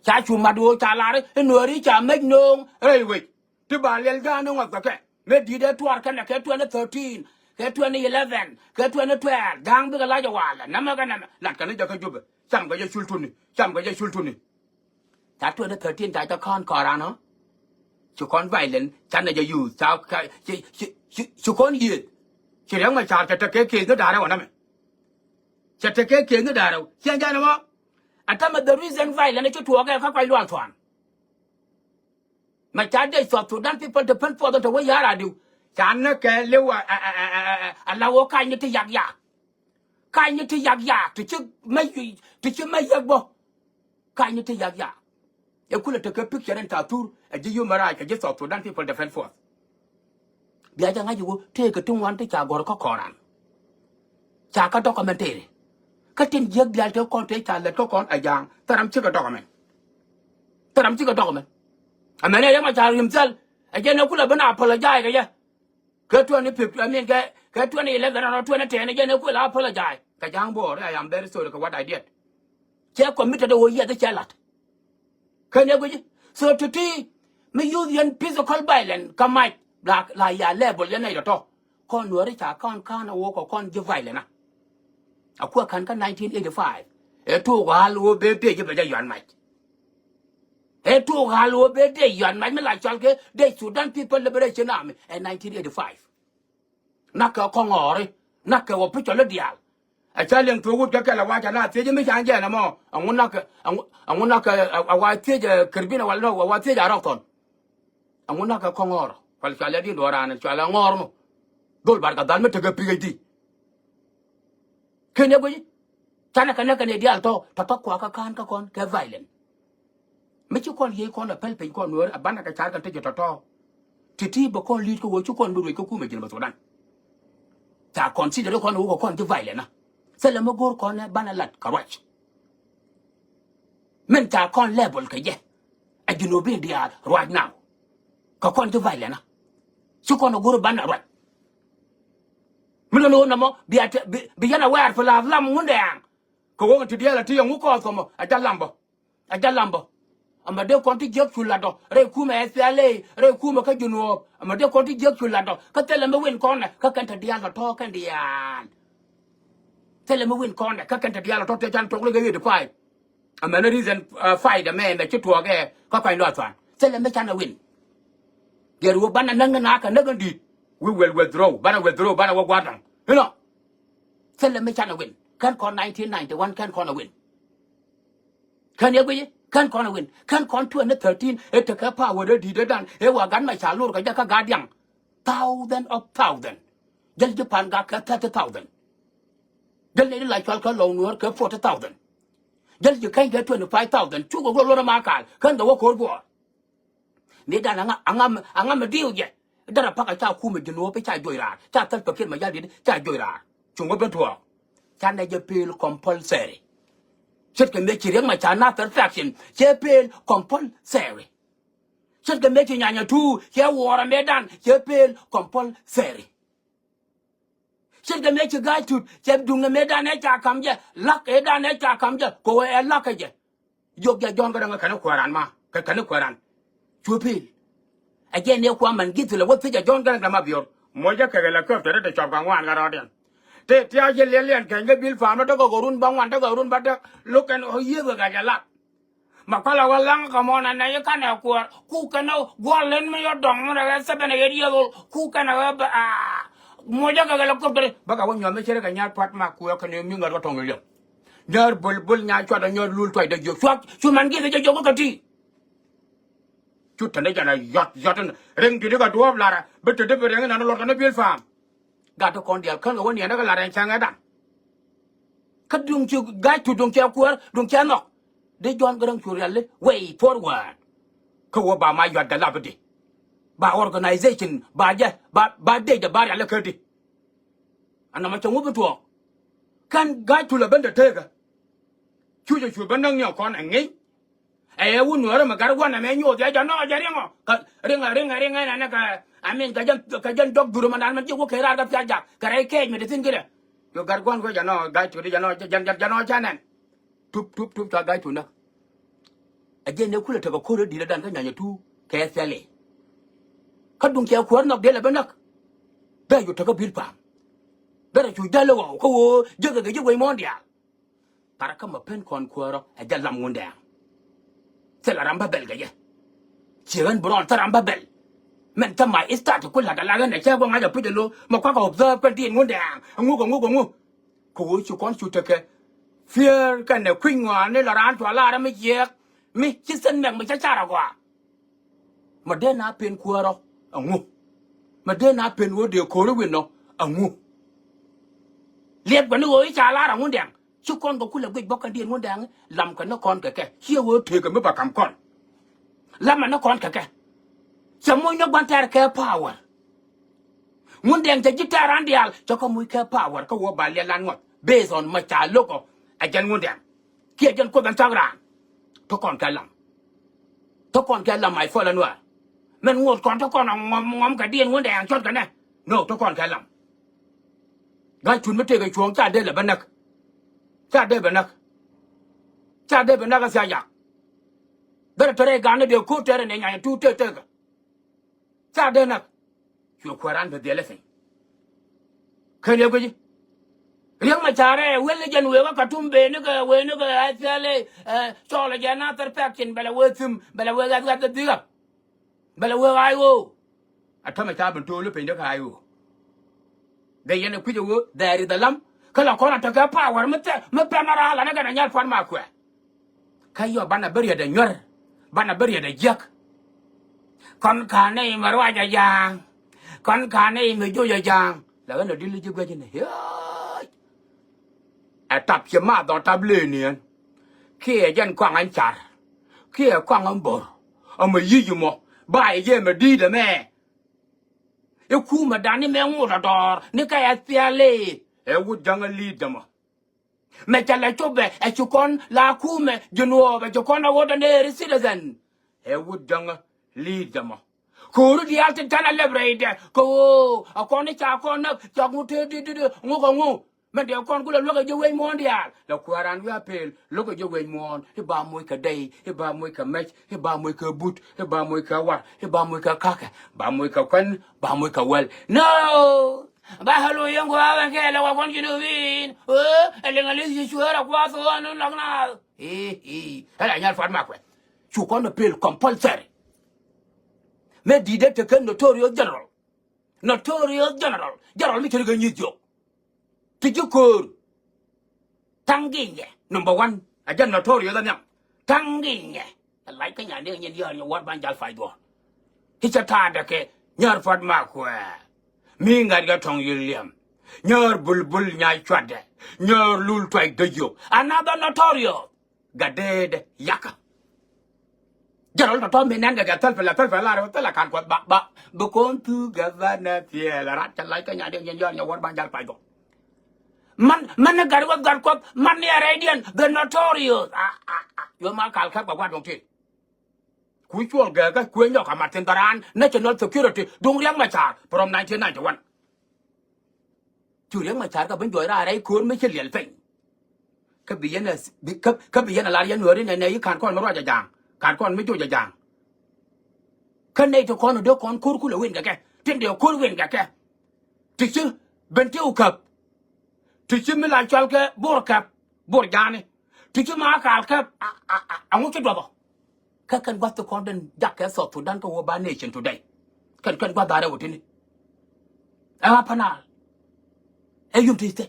Ca cu mat ɣöö ca lar i̱ Nuääri ca mec nööŋ rɛy wec. Ti ba liɛl ja̱a̱n i̱ ŋuɔth kɛ kɛ mëë di̱i̱t ɛ tuaar kɛnɛ kɛ twenty thirteen, kɛ twenty eleven, kɛ twenty twelve. Ja̱a̱ŋ bikɛ lac ɛ walɛ nɛmɛ kɛ nɛmɛ lat kɛn i̱ jɛ kä Jubɛ. Cam kɛ jɛ cul tuni. Cam kɛ jɛ cul tuni. Ca twenty thirteen ca jɛ kɔn kɔran ɔ. Ci kɔn violent canɛ jɛ youth ca ca ci ci ci ci kɔn yiëth. Ci Riɛk Macar cɛ tekɛ case ni da̱rɛ wä nɛmɛ. Cɛ tekɛ case ni da̱rɛ wä ciɛn janɛ mɔ. Atamɛ the reason violent ci tuɔɔkɛ kä kɔc lual thuan. Mɛ ca dee South Sudan People Defense Force tɔ wä ya̱r adiw. Ca näk kɛ liw a a a a a a la wä ka̱ny ni ti yak yak. Ka̱ny ni ti yak yak ti ci mɛ ti ci mɛ yek bä. Ka̱ny ni ti yak yak. Ɛ kulɛ tekɛ picture in ca thur ɛ ji̱ human rights kɛ ji̱ South Sudan People Defense Force. Bia jɛ ŋa̱c i̱ wä tëëkɛ ti ŋuan ti ca gɔ̱r kä kɔran. Ca kä documentary. Kä tin jiäk diaal te kɔn te ca lät kä kɔn a ja̱a̱ŋ thɛram cikɛ document. Thɛram cikɛ document. Amɛn ɛ yɛm a ca rim thil ɛ jɛn ɛ kulɛ ben apologize kɛ yɛ. Kɛ twenty fifteen, I mean kɛ kɛ twenty eleven or twenty ten ɛ jɛn ɛ kulɛ apologize kɛ ja̱a̱ŋ bo̱o̱r. I am very sorry kɛ what I did. Cɛ committed ɛ wä yiɛth cɛ lat. Kɛn ɛ guici. So ti̱ti̱ mi youth yɛn physical violence kä mac la la ya level yɛn nɛy tɔ̱tɔ̱. Kɔn Nuääri ca kɔn ka̱n a wok kɛ kɔn ji̱ violence na. A kuɛ ka̱n kä nineteen eighty five. Ɛ tuuk ɣa̱l wok ben dee ji̱ bɛ jɛ yuan mac. Ɛ tuuk ɣa̱l wok ben dee yuan mac mi la cɔal kɛ dee Sudan People Liberation Army ɛ nineteen eighty five. Nak kɛ kɔn ŋɔɔri nak kɛ wä pi cɔl i̱ diaal. Ɛ ca liɛŋ thuɔ̱k wut kɛ kɛl ɛ wac ɛ la thiec mi ca jɛɛn ɛmɔ. Ɛŋu nak kɛ ɛŋu ɛŋu nak kɛ ɛ wa thiec ɛ Kɛrbin ɛ wal nɔ ɛ wa thiec a rɔk thɔn. Ɛŋu nak kɛ kɔn ŋɔɔr wal cɔal ɛ di̱n duɔ̱ɔ̱r raan cɔal ɛ ŋɔɔr nu. Dhol bar kɛ dhal mi tekɛ P H D. Kɛn yɛ guici. Canɛ kɛ näk kɛn i̱ diaal tɔ tɔ̱tɔ̱ kuakä ka̱n kä kɔn kɛ violent. Mi ci kɔn yiëë kɔn ɛ päl piny kɔn Nuäär ɛ banɛ kɛ car kɛn ti ji̱ tɔ̱tɔ̱. Ti̱ti̱ bɛ kɔn li̱i̱t kä wee ci kɔn bi ruëc kä kumɛ ji̱n bɛ Thudan. Ca consider kɔn wee kɛ kɔn ji̱ violent na. Thilɛ mi go̱o̱r kɔn ɛ banɛ lat kɛ ruac. Min ca kɔn level kɛ jɛ. Ɛ Junubin diaal ruac now. Kɛ kɔn ji̱ violent na. Ci kɔn ɛ go̱o̱r banɛ ruac. Mi lon wä nɔmɔ bi a te bi bi yɛn a wɛɛr fi la lam ŋundɛ aŋ. Kɛ wä ti diaal a ti yɛ ŋu kɔɔth kɔmɔ a jɛ lam bä. A jɛ lam bä. Ama dee kɔn ti jiäk cu lat ɔ rɛy kumɛ S P L A rɛy kumɛ kä Junub. Ama dee kɔn ti jiäk cu lat ɔ kä thilɛ mi win kɔn nɛ kä kɛn te diaal tɔ̱tɔ̱ kɛn diaal. Thilɛ mi win kɔn nɛ kä kɛn te diaal tɔ̱tɔ̱ te can tok lik ɛ eighty five. Amɛn reason fight amɛ mɛ ci tuɔɔk ɛ kä kɔny luath thuan. Thilɛ mi canɛ win. Gɛr wä banɛ näk ni nakä näk in di̱i̱t. We will withdraw banɛ withdraw banɛ wä gua̱a̱r da̱ŋ. Inɔ. Thilɛ mi canɛ win kɛn kɔn nineteen ninety one kɛn kɔn ɛ win. Kɛn yɛ guici kɛn kɔn ɛ win kɛn kɔn twenty thirteen ɛ tekɛ power ɛ di̱i̱t ɛ dan ɛ wa gat mɛ ca lor kɛ jɛ kä gat diaŋ. Thousand of thousand. Jäl ji̱ pan gak kɛ thirty thousand. Jäl nɛy ti la cual kɛ lɔw Nuäär kɛ forty thousand. Jäl ji̱ kɛny kɛ twenty five thousand cukɛ guɔ luɔt ɛ ma kaal kɛn kɛ wä ko̱r buɔɔr. Mëë dan aŋa aŋa aŋa mi diw jɛ. Dara pakä ca kumɛ Junub ca joc raar ca thil pekir ma yal dit ca joc raar. Cuŋ wä ben tuɔɔk. Ca nɛ jɛ pel compulsory. Ce̱tkɛ mëë ci riɛk ma ca na perfection cɛ pel compulsory. Ce̱tkɛ mëë ci nyanya tuur cɛ wuɔɔrɛ mëë dan cɛ pel compulsory. Ce̱tkɛ mëë ci ga̱a̱c tut cɛ duŋ ɛ mëë dan ɛ ca ka̱m jɛ la̱k ɛ dan ɛ ca ka̱m jɛ kɛ ɣöö ɛ la̱k ɛ jɛ. Jiök jɛ Jɔ̱ɔ̱n Gäräŋ kɛn kuääran ma kɛ kɛn kuääran. Cu pil. Ɛ jɛ ni kua̱r mɛn gi̱th lɛ wä thiec ɛ Jɔ̱ɔ̱n Gäräŋ däm a biör. Muɔcä kɛ helicopter te cɔp kɛ ŋuan kɛ rɔɔdiɛn. Te te a jɛ liɛl liɛn kɛny kɛ bil pam däk kɛ run bä ŋuan däk kɛ run bä däk lo̱k kɛn yiëth kɛ kɛ jɛ lat. Ma kɔlɛ wä laŋ kɛ mɔnɛ nɛ yi kanɛ kuäär ku kɛnɛ guɔl lin mi yɔ dɔŋ mi rɛ ɣɛ seven eight years old ku kɛnɛ ɣɛ bɛ aa. Muɔcä kɛ kɛ lɛ kuäär bäkɛ wä nyuɔth mi cɛ rɛ kɛ nyar pua̱t ma kuäär kɛnɛ mi ŋäth wä tɔŋ liɛm. Nyar bol bol nyar cuat nyar lul tuac dɛ jiök cuak cu man gi̱th jɛ jiök kä ti. Cu tɛn dɛ jɛn a yɔt yɔt in riŋ ti di kɛ duɔ̱ɔ̱p larɛ bi ti di bi riŋ in ɛn luɔt kɛn bil faam. Gat ti kɔn diaal kän kɛ wä niɛn dä kɛ lat ɛn cäŋ ɛ daŋ. Kä duŋ ci ga̱c tu duŋ cɛ kuäär duŋ cɛ nhɔk. Di Jɔ̱ɔ̱n Gäräŋ cu riali way forward. Kä wä ba ma yuat dɛ lap di ba organization ba jɛ ba ba dec dɛ ba riali kä di. Anɔmɔ cɛ ŋu bi tuɔɔk. Kän ga̱c tu lɛ ben dɛ tekä. Cu jɛ cu ben näk ni ɔ kɔn ɛ ŋi̱ny. Ɛ yɛ wun nuɔ̱ɔ̱rä mɛ gat gua̱n ɛmɛ nyoth ya jɛ nɔ jɛ riŋɔ. Kä riŋɛ riŋɛ riŋɛ nɛnɛ kɛ, I mean, kɛ jɛn, kɛ jɛn dɔ̱k dhurä mɛ nan mɛ ji̱ wä kɛ raar kɛ thiac jak kɛ rɛy kɛɛc mɛ ti thi̱n kidɛ. Yo gat gua̱n kɛ jɛ nɔ ga̱c tuɔt jɛ nɔ jɛ jɛ nɔ ca nɛn. Tup tup tup ca ga̱c tuɔt näk. Ɛ jɛn ɛ kulɛ tekɛ ko̱r ɛ di̱t ɛ dan kä nyanya tu kɛ thɛli. Kä duŋ cɛ kuäär nhɔk diɛl ɛ bä näk. Bɛ yu tekä bil pa̱a̱m. Bɛ rɔ cu jäl ɛ ɣɔw kä ɣöö jäkɛ kɛ ji̱ wec muɔ̱ɔ̱n diaal. Tharä kä mɛ pen kɔn kuäärä ɛ jɛ lam Ŋundɛɛŋ. Thilɛ ram bä bɛl kɛ jɛ. Ciɛ ɣän bi rɔɔn thil ram bä bɛl. Mɛn thäma i̱ start ku la̱t ala ɣän ɛ cɛ guɔ ŋa̱c ɛ puc ɛ lo̱ mɛ kuakä observe kä diet Ŋundɛɛŋ. Ɛŋu kɛ ŋu kɛ ŋu. Kɛ ɣöö ci kɔn cu tekɛ fear kɛnɛ kui̱ny ŋɔaani la raan cua lar mi jiɛɛk mi ci sɛn mɛk mi cä car agɔaa. Mɛ dee na pen kuäärä ɛŋu? Mɛ dee na pen ɣöö dee ko̱ri wi̱n nɔ ɛŋu? Liɛp kɛ ni ɣöö i̱ ca lar ɛŋu Ŋundɛɛŋ? Ci kɔn kɛ kulɛ guic bä kɛn diet Ŋundɛɛŋ lam kɛ ni kɔn kɛ kɛ ciɛ ɣöö tëëkɛ mi bä ka̱m kɔn. Lamɛ ni kɔn kɛ kɛ. Cɛ moc ni gua̱n tɛɛr kɛ power. Ŋundɛɛŋ cɛ ji̱ tɛɛr an diaal cɛ kɛ moc kɛ power kä wä ba liɛl an ŋuɔth based on mɛ ca lo̱kɔ. Ɛ jɛn Ŋundɛɛŋ kiɛ jɛn Kuoth ɛn cak raan. Te kɔn kɛ lam. Te kɔn kɛ lam my fellow Nuäär. Mɛn ŋuɔth kɔn te kɔn a ŋɔm ŋɔm kɛ diɛn Ŋundɛɛŋ cɔt kɛ nɛ. No, te kɔn kɛ lam. Ga̱ cun mi tëëkɛ cuɔ̱ɔ̱ŋ ca dee lɛ bä näk. Ca dee bä näk. Ca dee bä näk a thiac yak. Derɛ te rɛy ga̱n ni dee ko̱r tɛɛrɛ ni nyany tu tëë tëëkä. Ca dee näk. Cuɛ kuääran bɛ dhiɛl ɛ thi̱n. Ken yɛ guici. Riäŋ mɛ ca̱rɛ wel ni jɛn wëë kä Ka̱tum bee ni kɛ wëë ni kɛ ɛ thiɛl ɛ cɔɔl ɛ jɛ na thɛr pɛk cin bɛlɛ wëë thim bɛlɛ wëë ɣath ɣath dhika. Bɛlɛ wëë ɣaac ɣöö. A tɔmɛ ca ben to̱o̱l piny dee kä ɣaac ɣöö. Dee yɛn ɛ kui̱c ɛ ɣöö there is the lam. Kä la kɔn a tekɛ power mi thɛ mi pɛn a raal anɛ kɛn a nyal puan ma kuɛ. Kä yɔ banɛ bi riɛt ɛ nyuɛr. Banɛ bi riɛt ɛ jiäk. Kɔn ka̱n nɛy mɛ ruac ɛ ja̱a̱ŋ. Kɔn ka̱n nɛy mɛ joc ɛ ja̱a̱ŋ. La ɣän ɛ dil ji̱ guɛc ni hiööc. Ɛ tap ci math ɔ tap lëëniɛn. Kiɛ jɛn kɔaŋ ɛn car. Kiɛ kɔaŋ ɛn bo̱r. Ɛmɛ yic mɔ ba yɛ jɛ mɛ di̱i̱t ɛmɛ. I̱ kumɛ dan ni mɛ ŋot ɛ dɔɔr ni kɛ ɛ thiali. Ɛ wut jäŋä li̱i̱t dämɔ. Mɛ cɛ lɛ cop ɛ ɛ ci kɔn la kumɛ ji̱ nuɔɔp ɛ ci kɔn ɛ ɣöt ɛ nɛɛri citizen. Ɛ wut jäŋä li̱i̱t dämɔ. Ko̱ri diaal ti tɛn a lɛp rɛydɛ kɛ ɣöö a kɔn i̱ ca kɔn näk ca ŋut te di̱t di̱t ŋuk ɛ ŋu. Mɛn dee kɔn kulɛ luäk ɛ ji̱ wec muɔ̱ɔ̱n diaal lɛ kuääran wi̱i̱ a pel lo̱k ɛ ji̱ wec muɔ̱ɔ̱n i̱ ba moc kɛ dɛy i̱ ba moc kɛ mɛc i̱ ba moc kɛ but i̱ ba moc kɛ war i̱ ba moc kɛ ka̱kɛ ba moc kɛ kuɛn ba moc kɛ wäl. No. Ba hɛ lo̱c yɛn gua̱a̱k ɛn kɛɛl ɛ wa kɔn ji̱ ni wi̱i̱n ɣöö ɛ liŋ ɛ li̱th ci cueer ɛ kua̱a̱th ɣöö ɛn lɔ̱k naath. Ii ii ɛ la nyal pua̱t ma kuɛ. Cu kɔn ɛ pel compulsory. Mëë di̱t dee tekɛ notorious general. Notorious general. General mi cɛ ri kɛ nyi̱th jiɔk. Ti ji̱ köör. Ta̱ŋ gi̱nyɛ number one. A jɛn notorious a nhiam. Ta̱ŋ gi̱nyɛ. Ɛ lac kä nyan dee nyin yɔr nyɛ wär ban jal pay duɔ̱ɔ̱r. I̱ cɛ ta̱a̱dɛ kɛ nyär puɔ̱t ma kuɛ. Mi ŋa̱t kɛ tɔ̱ŋ yil liɛm. Nyär bulbul nyay cuatdɛ. Nyär lul tuac däc yop. Another notorious. Gat deedɛ yakä. Jɛ rɔl tɔ̱tɔ̱ mi nɛn kɛ kɛ thäl pɛlɛ thäl pɛlɛ lar thäl a kan kuɔth ba ba bi ko̱n thu gɛ ba nɛ thiɛɛl rat cɛ lac kä nya diɛ nyɛ yɔr nyɛ wär ban jal pay gɔk. Man man ni gat kuɔth gat kuɔth man ni a rɛydiɛn the notorious. A a a yuɔ ma kal kɛp kɛ gua̱t duɔ̱ŋ ti. Ku cuɔl gɛ kä kuëë nyɔk a mat thin dhɔran national security duŋ Riɛk Macar from nineteen ninety-one. Cu Riɛk Macar kä ben juɔc raar rɛy ko̱o̱r mi ci liɛl piny. Kä bi yɛn a kä bi yɛn a lar yɛn nuääri nɛnɛ yi ka̱n kɔn mi ruac a ja̱a̱ŋ ka̱n kɔn mi joc a ja̱a̱ŋ. Kä nɛy ti kɔn dee kɔn ko̱r kulɛ win kɛ kɛ tin dee ko̱r win kɛ kɛ. Ti ci ben ti wä käp. Ti ci mi la cual kɛ bor käp bor ja̱a̱ni. Ti ci ma kaal käp a ŋu ci duɔth ɔ. Kä kɛn gua̱th ti kɔn den jak kɛ South Sudan kä wä ba nation today. Kɛn kɛn gua̱th da̱rɛ wä tini. Ɛ ɣa̱ panaal. Ɛ yum ti thɛ.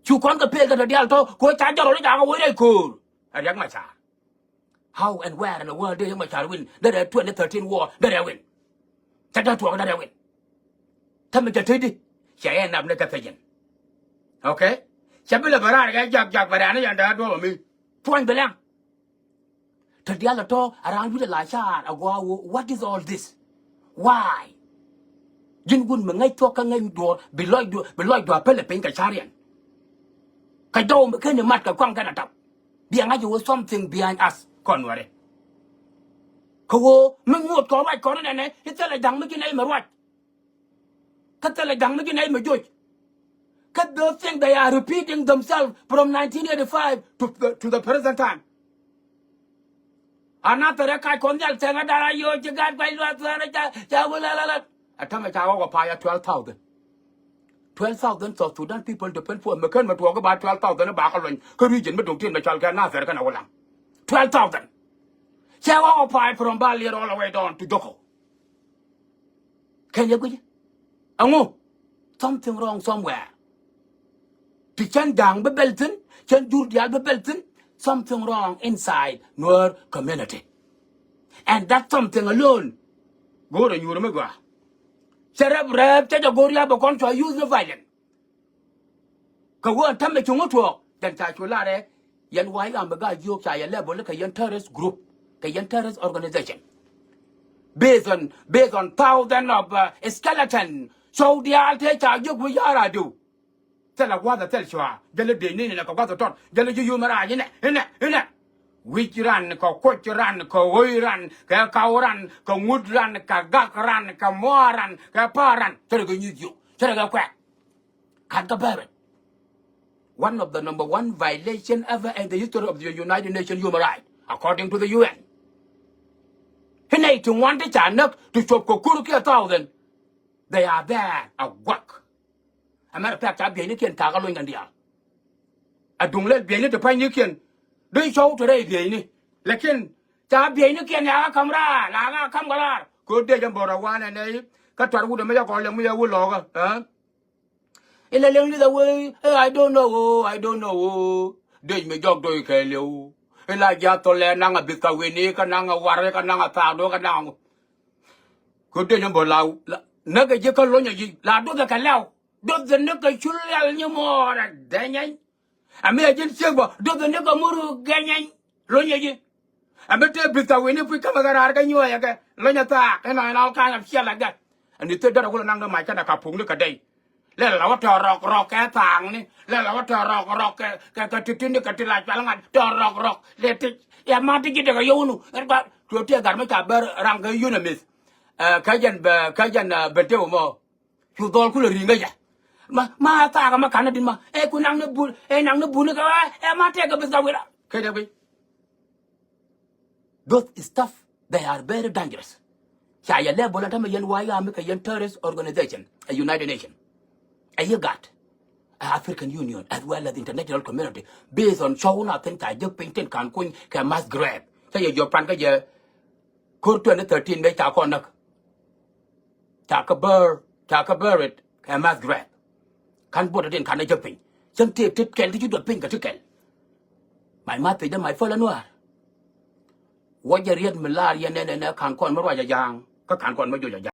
Cu kɔn kɛ pel kɛ tɔ diaal tɔ kɛ wä ca jɔrɔ ni ca kɛ wä rɛy ko̱o̱r. Ɛ Riɛk Macar. How and where in the world dee Riɛk Macar win derɛ twenty thirteen war derɛ win. Ca jɛ tuɔɔk derɛ win. Tä mi cɛ tëcdi cɛ yɛ nap ni kɛ pecin. Okay. Cɛ bi lɛ bɛ raar kɛ jak jak bɛ rɛ̈n ni yɛn dee duɔ̱ɔ̱p mi. Puɔ̱ny bi lɛŋ. Te diaal ɛ tɔ̱ a raan wi̱cdɛ la caar a gɔaa ɣöö what is all this? Why? Ji̱n wut mi ŋäc thuɔ̱k kä ŋäc duɔ̱ɔ̱r bi lɔc duɔ̱ɔ̱r bi lɔc duɔ̱ɔ̱r a pälɛ piny kɛ ca̱riɛn. Kɛ jɔw mi ken imat kɛ kɔaŋ kɛn a tap. Bia ŋa̱c i̱ wä something behind us. kɔn wɛrɛ. Kɛ ɣöö mi ŋot kɔn ruac kɔn nɛnɛ i̱ thilɛ da̱ŋ mi ji̱ nɛy mi ruac. Kä thilɛ da̱ŋ mi ji̱ nɛy mi joc. Kä those things they are repeating themselves from nineteen eighty-five to the, to the present time. Anathɛrɛ kac kɔn nhial thɛŋä dara yo̱o̱ ci gat guac luath thɛrɛ ca ca wä lalalat. Atämɛ ca ɣɔk ɔ pay a twelve thousand. Twelve thousand South Sudan people depend for mi kän mi tuɔɔk i̱ ba twelve thousand i̱ ba kɛ luɔny kä region mi duŋ tin mi cɔal kɛ Nathɛr kɛnɛ Wulaŋ. Twelve thousand. Ca ɣɔk ɔ pay from Balier all the way down to Joko. Kɛn yɛ guic. Ɛŋu? Something wrong somewhere. Ti cɛn ja̱a̱ŋ bi bɛl thi̱n, cɛn jur diaal bi bɛl thi̱n, something wrong inside Nuer community. And that something alone go̱o̱rɛ nyuur mi gɔaa. Cɛ rɛp rɛp cɛ jɛ go̱o̱r ya bɛ kɔn cua use ni violent. Kɛ ɣöö ɛn tämɛ cuŋä tuɔɔk jɛn ca cu larɛ. Yɛn wa̱i̱ ɣam bi ga̱a̱c jiök ca yɛ level kɛ yɛn terrorist group, kɛ yɛn terrorist organization. Based on, based on thousand of, uh, skeleton. Cɔw diaal tëë ca jiök wi̱i̱ ya̱r a diw. Thilɛ gua̱th a thil cua jälɛ dec ni ni nɛ kɛ gua̱th a tɔt jälɛ ji̱ yum rac inɛ inɛ inɛ. Wi̱c ran kɛ kuoc ran kɛ ɣöi ran kɛ kaw ran kɛ ŋut ran kɛ gak ran kɛ muaar ran kɛ pa̱a̱r ran. Cärɛ kɛ nyi̱th yio̱k cärɛ kɛ kuɛk. Ka̱n kä bɛrɛ. One of the number one violation ever in the history of the United Nations human rights, according to the U N. Hinɛ ti ŋuan ti ca näk ti cuɔp kɛ kur kiɛ thousand. They are there a guak. A matter of fact ca bieynikiɛn takä lony kɛn diaal. A duŋ lɛl bieyni ti pa̱nynikiɛn. Dee cɔw ti rɛy bieyni. Lakin ca bieynikiɛn yakä ka̱m raar lakä ka̱m kɛ raar. Kɛ ɣöö dee jɛ bo̱r a wanɛ nɛy kä tuar wut ɛmɛ jɛ kɔn lɛ mi yɛ wut lɔɔkä. Ila liŋ li̱th awei, eh, I don't know, oh, I don't know, oh. Dec mi jɔk doc kɛɛliw. Ila jiath thol lɛ naŋ a bith ka weni, ka naŋ a war, ka naŋ a thaak do̱, ka naŋ a ŋu. Kɛ dec mi bä la, la näk a ji̱ kä lony a ji̱ la doth a kɛ lɛw. Doth a näk a cul lial nyi mɔɔr a dɛnyɛny. Ami a ji̱n ciek bä doth a näk a mur gɛnyɛny. Lony a ji̱. Ɛn bi tëë bith ka wi̱ni puc kämɛ kɛ raar kä nyuɔ̱ɔ̱c ɛ kɛ lony ɛ thaak inɔ in all kind of shit like that. Ɛn i̱ thil därɛ wul ɛ naŋ dee mac kɛnɛ ka pukni kɛ dɛy. Lɛ la wä tɔ̱ rɔk rɔk kɛ thaakni. Lɛ la wä tɔ̱ rɔk rɔk kɛ kɛ kɛ ti̱ti̱ni kɛ ti la cual ŋa̱t tɔ̱ rɔk rɔk lɛ ti. Yɛ ma ti ji̱ tekɛ yownu ɛn gɔaa. Cuɛ tiɛ gat mi ca bär raŋ kɛ yun ɛ mith. Ɛ kä jɛn bɛ kä jɛn ɛ bɛ tëë wä mɔ. Cu dhɔl kulɛ ri̱ŋ kä jɛ. Ma ma thaak ɛmɛ ka̱n ɛ di̱t ma ɛ ku naŋ ni bun ɛ naŋ ni bun kä ɛ ma tɛk kä bith ka wi̱la. Kecɛ guic. Those stuff, they are very dangerous. Ca yɛ level a tämɛ yɛn wa̱i̱ ami kɛ yɛn terrorist organization, a United Nations. Ɛ yi gat a African Union as well as international community based on cɔw na thin ca jek piny tin ka̱n kuny kɛ mass grave. Ca yɛ jiɔk pan kä jɛ ko̱r twenty thirteen mëë ca kɔn näk. Ca kä bär ca kä bär it kɛ mass grave. Ka̱n buɔt a tin ka̱n a jek piny cäŋ tëë tit kɛl ti ci duɔth piny kɛ ti kɛl. Mac ma thiecdä mac päl a nuaar. Wä jɛ riet mi laar yɛn nɛn nɛn ɛ ka̱n kɔn mi ruac a ja̱a̱ŋ kä ka̱n kɔn mi joc a ja̱a̱ŋ.